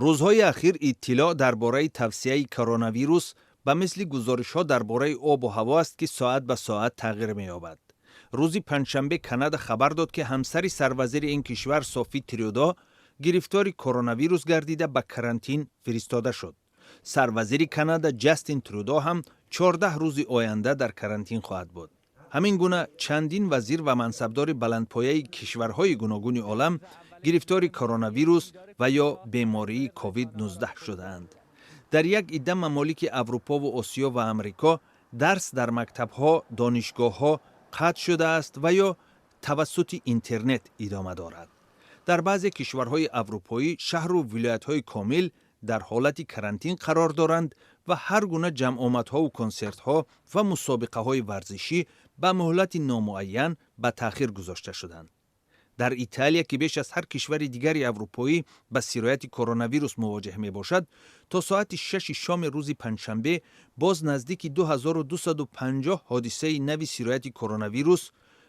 Рӯзҳои ахир иттилоъ дар бораи тавсеаи коронавирус ба мисли гузоришҳо дар бораи обу ҳаво аст, ки соат ба соат тағйир меёбад. Рӯзи панҷшанбе Канада хабар дод, ки ҳамсари сарвазири ин кишвар Софи Трюдо гирифтори коронавирус гардида, ба карантин фиристода шуд. Сарвазири Канада Ҷастин Трюдо ҳам 14 рӯзи оянда дар карантин хоҳад буд. Ҳамин гуна чандин вазир ва мансабдори баландпояи кишварҳои гуногуни олам гирифтори коронавирус ва ё бемории COVID-19 шудаанд. Дар як идда мамолики Аврупову Осиё ва Амрико дарс дар мактабҳо, донишгоҳҳо қатъ шудааст ва ё тавассути интернет идома дорад. Дар баъзе кишварҳои аврупоӣ шаҳру вилоятҳои комил дар ҳолати карантин қарор доранд ва ҳар гуна ҷамъомадҳову консертҳо ва мусобиқаҳои варзишӣ ба муҳлати номуайян ба таъхир гузошта шуданд. Дар Италия, ки беш аз ҳар кишвари дигари аврупоӣ ба сирояти коронавирус мувоҷеҳ мебошад, то соати 6-и шоми рӯзи панҷшанбе боз наздики 2250 ҳодисаи нави сирояти коронавирус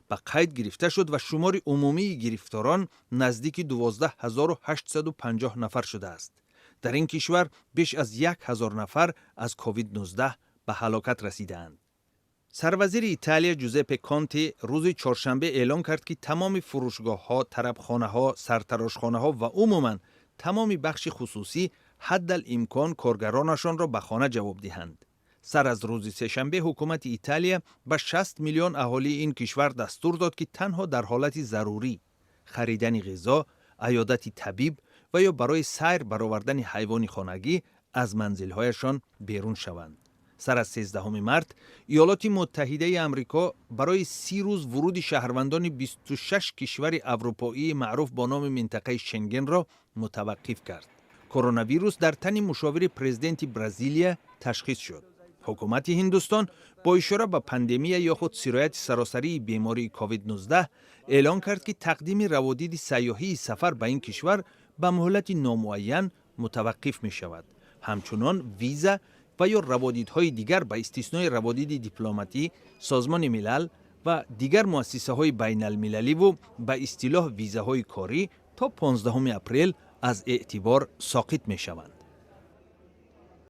ба қайд гирифта шуд ва шумори умумии гирифторон наздики 12 850 нафар шудааст. Дар ин кишвар беш аз 1000 нафар аз COVID-19 ба ҳалокат расидаанд. Сарвазири Италия Ҷузеппе Конти рӯзи чоршанбе эълон кард, ки тамоми фурӯшгоҳҳо, тарабхонаҳо, сартарошхонаҳо ва умуман тамоми бахши хусусӣ ҳаддал имкон коргаронашонро ба хона ҷавоб диҳанд. Сар аз рӯзи сешанбе ҳукумати Италия ба 60 миллион аҳолии ин кишвар дастур дод, ки танҳо дар ҳолати зарурӣ, харидани ғизо, аёдати табиб ва ё барои сайр баровардани ҳайвони хонагӣ аз манзилҳояшон берун шаванд. Сар аз 13 март Иёлоти Муттаҳидаи Амрико барои 30 рӯз вуруди шаҳрвандони 26 кишвари аврупоии маъруф бо номи минтақаи Шенгенро мутаваққиф кард. Коронавирус дар тани мушовири президенти Бразилия ташхис шуд. Ҳукумати Ҳиндустон бо ишора ба пандемия ё худ сирояти саросарии бемории COVID-19 эълон кард, ки тақдими раводиди сайёҳии сафар ба ин кишвар ба муҳлати номуайян мутаваққиф мешавад. Ҳамчунон виза ва ё раводидҳои дигар, ба истиснои раводиди дипломатӣ, Созмони Милал ва дигар муассисаҳои байналмилаливу ба истилоҳ визаҳои корӣ, то 15 апрел аз эътибор соқит мешаванд.